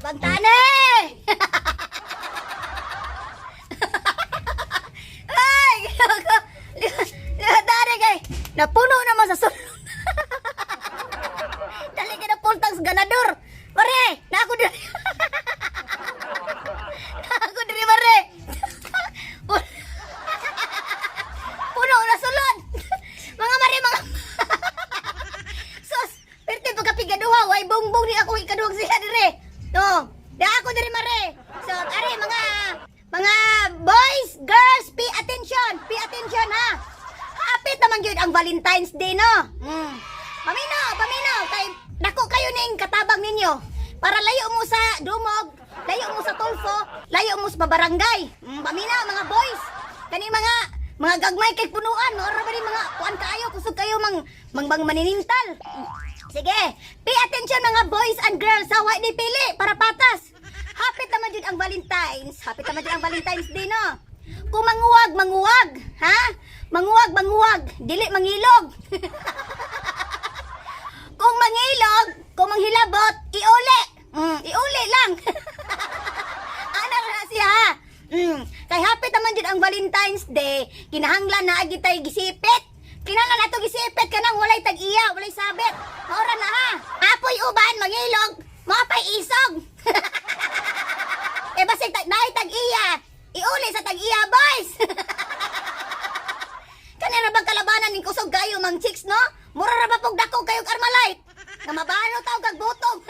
Bangtane! Ay, ginoo. Liwatane kay napuno naman sa sulod. Dali ka na pultang sa ganador. Mare, na ako diri. Na ako diri, mare. Puno na sulod. Mga mare, mga sus, perte pagkapigaduha, way bongbong ni ako ikaduhang siya dire. No, da ako dire, mare. So, are mga boys, girls, pay attention ha. Hapit naman gyud ang Valentine's Day, no. Paminaw, paminaw kay dako kayo ning katabang ninyo. Para layo mo sa dumog, layo mo sa Tulfo, layo mo sa barangay. Paminaw mga boys. Kani mga gagmay kay punuan, mao ra ba ni mga kuan kaayo, kusog kayo mang mang bang maninintal. Sige, pay attention mga boys and girls, ha, wa ni pili para patas. Hapit naman jud ang Valentine's. Hapit naman jud ang Valentine's Day, no. Kung manguwag, manguwag, ha? Manguwag, manguwag, dili mangilog. Kung mangilog, kung manghilabot, iuli. Iuli lang. Ana ra na siya, ha? Kay hapit naman jud ang Valentine's Day, kinahanglan na agi tay gisipit. Kinahanglan nato gisipit kanang walay tag-iya, walay sabit. Maora na ha. Apoy uban mangilog, maapay isog. Eh basig naay tag-iya, iuli sa tag-iya, boys. Kanina bang kalabanan ning kusog kayo mang chicks, no? Mura ra ba pog dako kayo Armalite? Nga mabano taw kag butong.